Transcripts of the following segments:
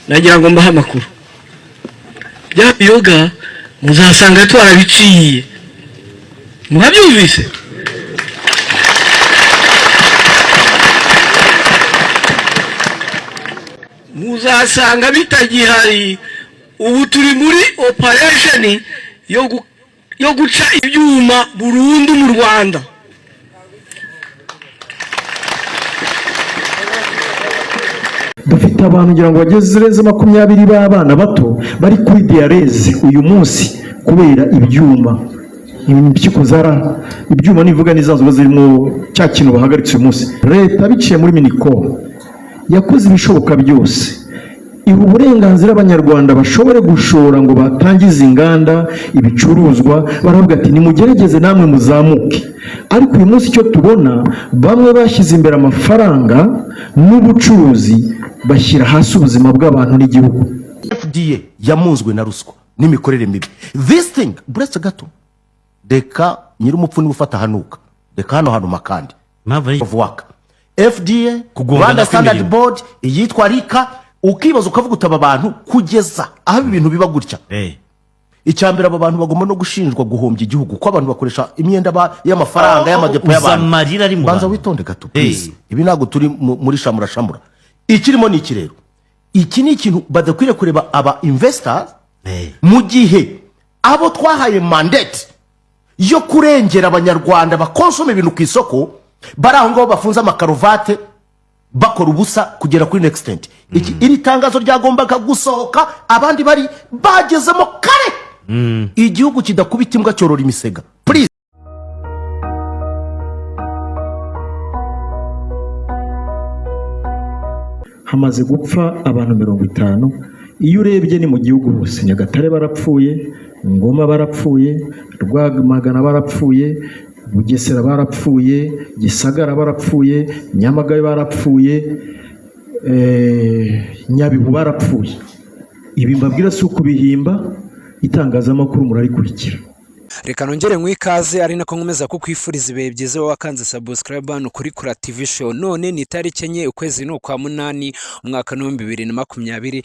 Nagira ngo mbahe amakuru: bya biyoga muzasanga twarabiciye. Mwabyumvise? Muzasanga bitagihari. Ubu turi muri operation yo guca ibyuma burundu mu Rwanda. Dufite abantu, ngira ngo bageze 20 b'abana bato bari kuri dialyse uyu munsi kubera ibyuma, impyiko zara ibyuma. Nivuga n'iza nzoga zirimo cya kintu bahagaritse uyu munsi. Leta biciye muri MINICOM yakoze ibishoboka byose, iha uburenganzira Abanyarwanda bashobore gushora ngo batangize inganda, ibicuruzwa. Baravuga ati: "Nimugerageze namwe muzamuke." Ariko uyu munsi icyo tubona, bamwe bashyize imbere amafaranga n'ubucuruzi, bashyira hasi ubuzima bw'abantu n'igihugu. FDA yamunzwe na ruswa n'imikorere mibi. This thing, buretse gato, reka nyir'umupfu niba ufata hanuka, reka hano hantu makandi Impamvu ari of work, FDA, Kugongana Rwanda Standard kw'imirimo. Board, iyitwa RICA, ukibaza ukavuga utaba abantu kugeza aho ibi bintu biba gutya. Icya mbere, aba bantu bagomba no gushinjwa guhombya igihugu, ko abantu bakoresha imyenda y'amafaranga y'amadepo Uzi y'abantu. amarira ari mu Banza bantu. witonde gato, please. Ibi ntabwo turi muri shamura shamura. Ikirimo ni iki rero: iki ni ikintu badakwiriye kureba aba investors mu gihe abo twahaye mandate yo kurengera Abanyarwanda bakonsoma ibintu ku isoko bari aho ngaho bafunze amakaruvate, bakora ubusa kugera kuri next. Iki, iri tangazo ryagombaga gusohoka abandi bari bagezemo kare. Igihugu kidakubita imbwa cyorora imisega, please. Hamaze gupfa abantu 50. Iyo urebye ni mu gihugu hose: Nyagatare barapfuye, Ngoma barapfuye, Rwamagana barapfuye, Bugesera barapfuye, Gisagara barapfuye, Nyamagabe barapfuye, Nyabihu barapfuye. Ibi mbabwira si ukubihimba, itangazamakuru murarikurikira. Reka nongere nkwe ikaze, ari nako nkomeza kukwifuriza ibihe byiza wowe wakanze subscribe hano kuri Kura TV Show. None ni itariki 4, ukwezi ni ukwa munani, umwaka n'2026.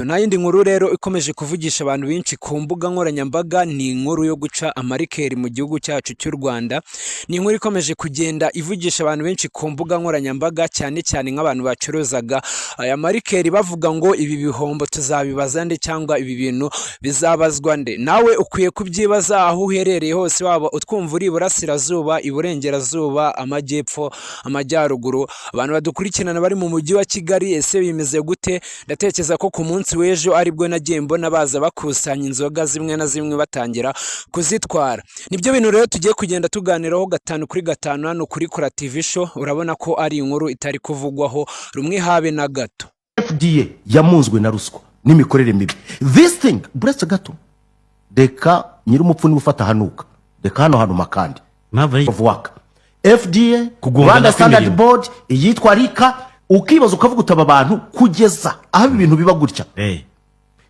Nta yindi nkuru rero ikomeje kuvugisha abantu benshi ku mbuga nkoranyambaga, ni inkuru yo guca amarikeri mu gihugu cyacu cy'u Rwanda. Ni inkuru ikomeje kugenda ivugisha abantu benshi ku mbuga nkoranyambaga, cyane cyane nk'abantu bacuruzaga aya marikeri, bavuga ngo ibi bihombo tuzabibaza nde, cyangwa ibi bintu bizabazwa nde? Nawe ukwiye kubyibaza aho uherereye hose, waba utwumva uri iburasirazuba, iburengerazuba, amajyepfo, amajyaruguru. Abantu badukurikirana bari mu mujyi wa Kigali, ese bimeze gute? Ndatekereza ko ku munsi w'ejo aribwo nagiye mbona baza bakusanya inzoga zimwe na zimwe, batangira kuzitwara. Nibyo bintu rero tugiye kugenda tuganiraho gatanu kuri gatanu hano kuri Kora TV Show. Urabona ko ari inkuru itari kuvugwaho rumwe habe na gato. FDA yamunzwe na ruswa n'imikorere mibi. This thing, buretse gato, reka nyir'umupfu niba ufata hanuka, reka hano hantu makandi Impamvu ari of work, FDA, Kugongana Rwanda Standard kw'imirimo. Board, iyitwa RICA, ukibaza ukavuga utaba abantu kugeza aho ibi bintu biba gutya.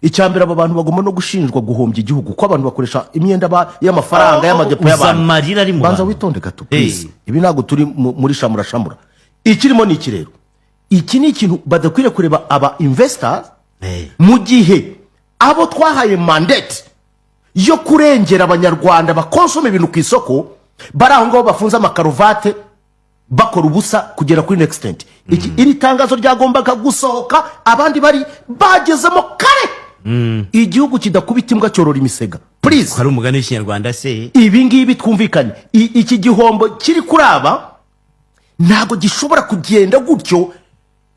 Icya mbere, aba bantu bagomba no gushinjwa guhombya igihugu, ko abantu bakoresha imyenda y'amafaranga y'amadepo Uzi y'abantu. amarira ari mu Banza bantu. witonde gato, please. Ibi ntabwo turi muri shamura shamura. Ikirimo ni iki rero: iki ni ikintu badakwiriye kureba aba investors mu gihe abo twahaye mandate yo kurengera Abanyarwanda bakonsoma ibintu ku isoko bari aho ngaho bafunze amakaruvate, bakora ubusa kugera kuri next. Iki, iri tangazo ryagombaga gusohoka abandi bari bagezemo kare. Igihugu kidakubita imbwa cyorora imisega, please. Ko ari umugani w'Ikinyarwanda se? Ibi ngibi twumvikanye. Iki gihombo kiri kuri aba ntabwo gishobora kugenda gutyo.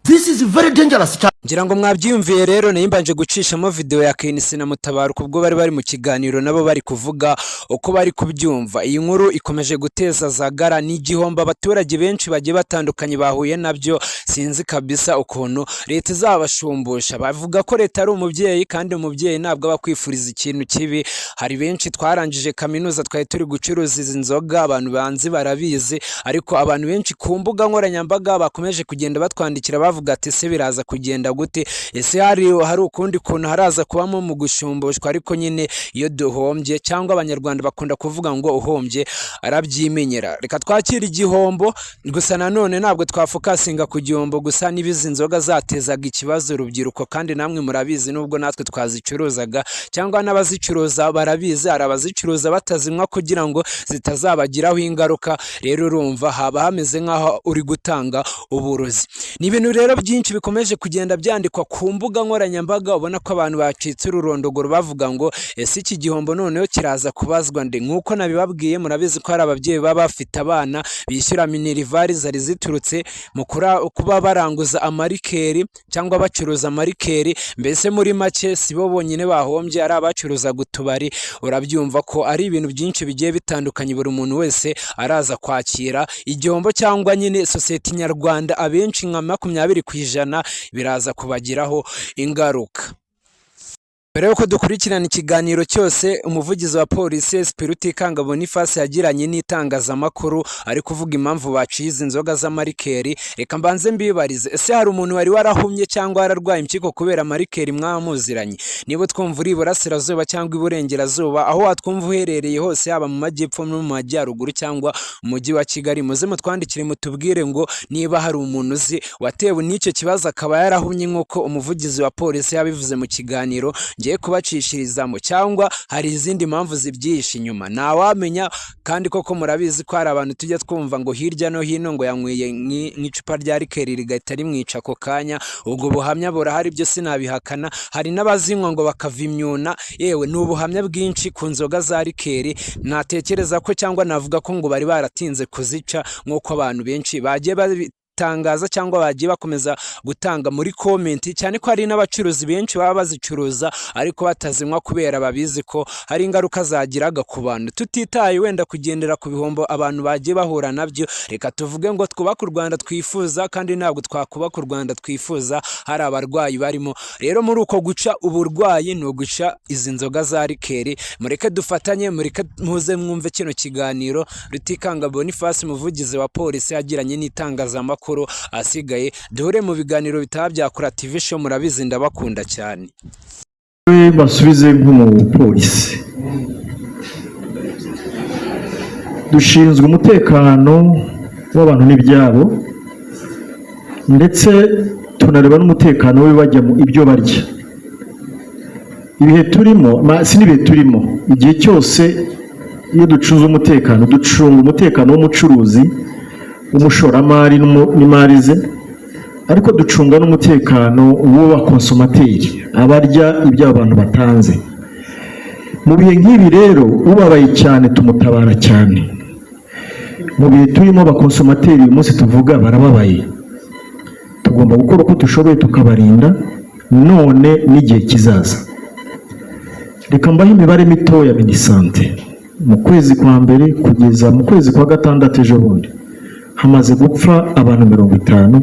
This is very dangerous cyane. Ngira ngo mwabyiyumviye rero. Nayo mbanje gucishamo video ya KNC na Mutabaruka ubwo bari bari mu kiganiro, nabo bari kuvuga uko bari kubyumva. Iyi nkuru ikomeje guteza zagara, ni igihombo abaturage benshi bagiye batandukanye bahuye nabyo. Sinzi kabisa ukuntu leta izabashumbusha. Bavuga ko leta ari umubyeyi, kandi umubyeyi ntabwo aba akwifuriza ikintu kibi. Hari benshi twarangije kaminuza twari turi gucuruza izi nzoga, abantu banzi barabizi. Ariko abantu benshi ku mbuga nkoranyambaga bakomeje kugenda batwandikira bavuga ati: "Se biraza kugenda gute?" gute? Ese hari ukundi kuntu haraza kubamo mu gushumbushwa? Ariko nyine iyo duhombye, cyangwa Abanyarwanda bakunda kuvuga ngo uhombye arabyimenyera. Reka twakire igihombo, gusa nanone ntabwo twafocusinga ku gihombo gusa. Niba izi nzoga zatezaga ikibazo urubyiruko, kandi namwe murabizi, nubwo natwe twazicuruzaga cyangwa n'abazicuruza barabizi, hari abazicuruza batazinywa kugira ngo zitazabagiraho ingaruka. Rero urumva haba hameze nk'aho uri gutanga uburozi. Ni ibintu rero byinshi bikomeje kugenda byandikwa ku mbuga nkoranyambaga, ubona ko abantu bacitse ururondogoro bavuga ngo: "Ese iki gihombo noneho kiraza kubazwa nde?" Nk'uko nabibabwiye, murabizi ko hari ababyeyi baba bafite abana bishyura minerval zari ziturutse mu kuba baranguza amaliqueur cyangwa bacuruza amaliqueur. Mbese muri make si bo bonyine bahombye, ari abacuruzaga utubari. Urabyumva ko ari ibintu byinshi bigiye bitandukanye. Buri muntu wese araza kwakira igihombo, cyangwa nyine sosiyete nyarwanda abenshi nka 20% biraza kubagiraho ingaruka. Mbere y'uko dukurikirana ikiganiro cyose umuvugizi wa polisi SP Rutikanga Boniface yagiranye n'itangazamakuru ari kuvuga impamvu baciye izi nzoga z'amaliqueur, reka mbanze mbibarize: ese hari umuntu wari warahumye cyangwa wararwaye impyiko kubera amaliqueur mwaba muziranye? Niba twumva uri iburasirazuba cyangwa iburengerazuba, aho watwumva uherereye hose, yaba mu majyepfo no mu majyaruguru cyangwa umujyi wa Kigali, muze mutwandikire mutubwire ngo niba hari umuntu uzi watewe n'icyo kibazo akaba yarahumye nk'uko umuvugizi wa polisi yabivuze mu kiganiro ngiye kubacishirizamo, cyangwa hari izindi mpamvu zibyihishe inyuma, ntawamenya. Kandi koko murabizi ko hari abantu tujya twumva ngo hirya no hino ngo yanyweye nk'icupa rya liqueur rigahita rimwica ako kanya. Ubwo buhamya burahari, byo sinabihakana. Hari n'abazinywa ngo bakava imyuna. Yewe, ni ubuhamya bwinshi ku nzoga za liqueur. Natekereza ko cyangwa navuga ko ngo bari baratinze kuzica nk'uko abantu benshi bagiye babitangaza cyangwa bagiye bakomeza gutanga muri comment, cyane ko hari n'abacuruzi benshi baba bazicuruza ariko batazinywa kubera babizi ko hari ingaruka zagiraga ku bantu. Tutitaye wenda kugendera ku bihombo abantu bagiye bahura nabyo, reka tuvuge ngo twubake u Rwanda twifuza, kandi ntabwo twakubaka u Rwanda twifuza hari abarwayi barimo. Rero muri uko guca uburwayi ni uguca izi nzoga za liqueur. Mureke dufatanye, mureke muze mwumve kino kiganiro Rutikanga Boniface, umuvugizi wa polisi, yagiranye n'itangazamakuru. Asigaye duhure mu biganiro bitaha bya Kora TV Show. Murabizi, ndabakunda cyane. Basubize nk'umupolisi dushinzwe umutekano w'abantu n'ibyabo, ndetse tunareba n'umutekano w'ibajya mu ibyo barya. Ibihe turimo, si n'ibihe turimo, igihe cyose iyo ducunze umutekano, ducunga umutekano w'umucuruzi, w'umushoramari n'imari ze, ariko ducunga n'umutekano w'abaconsommateur, abarya ibyo abantu batanze. Mu bihe nk'ibi rero, ubabaye cyane tumutabara cyane. Mu bihe turimo, abaconsommateur uyu munsi tuvuga barababaye. Tugomba gukora uko dushoboye tukabarinda none n'igihe kizaza. Reka mbahe imibare mitoya. Minisante, mu kwezi kwa mbere kugeza mu kwezi kwa gatandatu ejo bundi, hamaze gupfa abantu 50.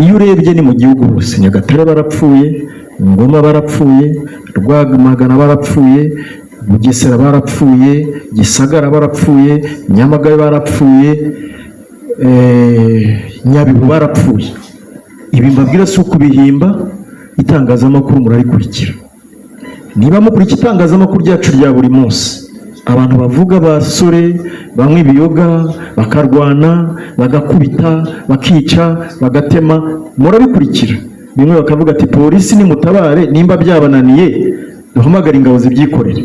Iyo urebye ni mu gihugu hose: Nyagatare barapfuye, Ngoma barapfuye, Rwamagana barapfuye, Bugesera barapfuye, Gisagara barapfuye, Nyamagabe barapfuye, Nyabihu barapfuye. Ibi mbabwira si ukubihimba, itangazamakuru murarikurikira. Niba mukurikira itangazamakuru ryacu rya buri munsi, abantu bavuga abasore banywa ibiyoga bakarwana, bagakubita, bakica, bagatema, murabikurikira. Bimwe bakavuga ati: "Polisi nimutabare, nimba byabananiye duhamagare ingabo zibyikorere."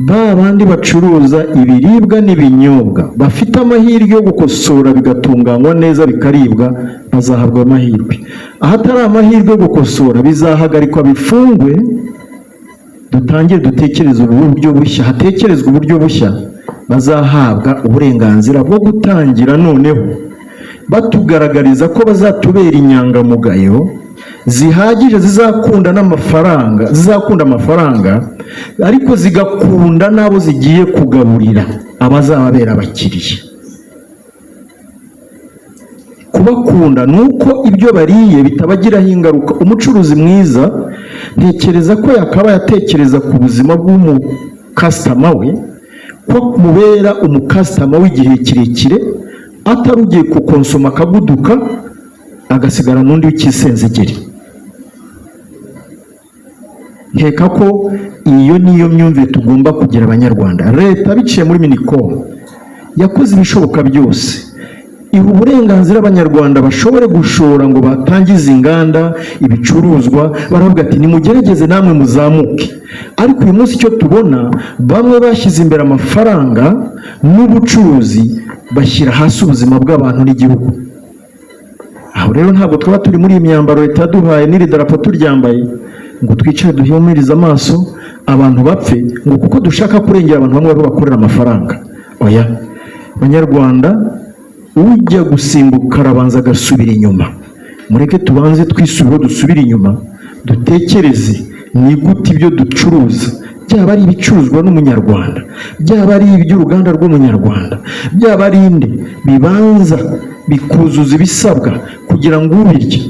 Ba bandi bacuruza ibiribwa n'ibinyobwa bafite amahirwe yo gukosora bigatunganywa neza bikaribwa, bazahabwa amahirwe. Ahatari amahirwe yo gukosora, bizahagarikwa bifungwe, dutangire dutekereze uburyo bushya, hatekerezwe uburyo bushya. Bazahabwa uburenganzira bwo gutangira noneho batugaragariza ko bazatubera inyangamugayo zihagije, zizakunda n'amafaranga, zizakunda amafaranga ariko zigakunda n'abo zigiye kugaburira, abazababera abakiriya. Kubakunda ni uko ibyo bariye bitabagiraho ingaruka. Umucuruzi mwiza ntekereza ko yakabaye atekereza ku buzima bw'umucustomer we, ko mubera umucustomer w'igihe kirekire, atari ugiye kukonsoma akaguduka agasigara n'undi w'ikisenzegeri. Nkeka ko iyo niyo myumvire tugomba kugira Abanyarwanda. Leta biciye muri MINICOM yakoze ibishoboka byose, iha uburenganzira Abanyarwanda bashobore gushora ngo batangize inganda, ibicuruzwa. Baravuga ati: "Nimugerageze namwe muzamuke." Ariko uyu munsi icyo tubona, bamwe bashyize imbere amafaranga n'ubucuruzi, bashyira hasi ubuzima bw'abantu n'igihugu. Aho rero ntabwo twaba turi muri iyi myambaro leta yaduhaye n'iri darapo turyambaye ngo twicare duhumirize amaso abantu bapfe, ngo kuko dushaka kurengera abantu bamwe bakorera amafaranga. Oya Banyarwanda, ujya gusimbuka arabanza agasubira inyuma. Mureke tubanze twisubireho, dusubire inyuma, dutekereze ni gute ibyo ducuruza, byaba ari ibicuruzwa n'Umunyarwanda, byaba ari iby'uruganda rw'Umunyarwanda, byaba ari inde, bibanza bikuzuza ibisabwa kugira ngo ubirya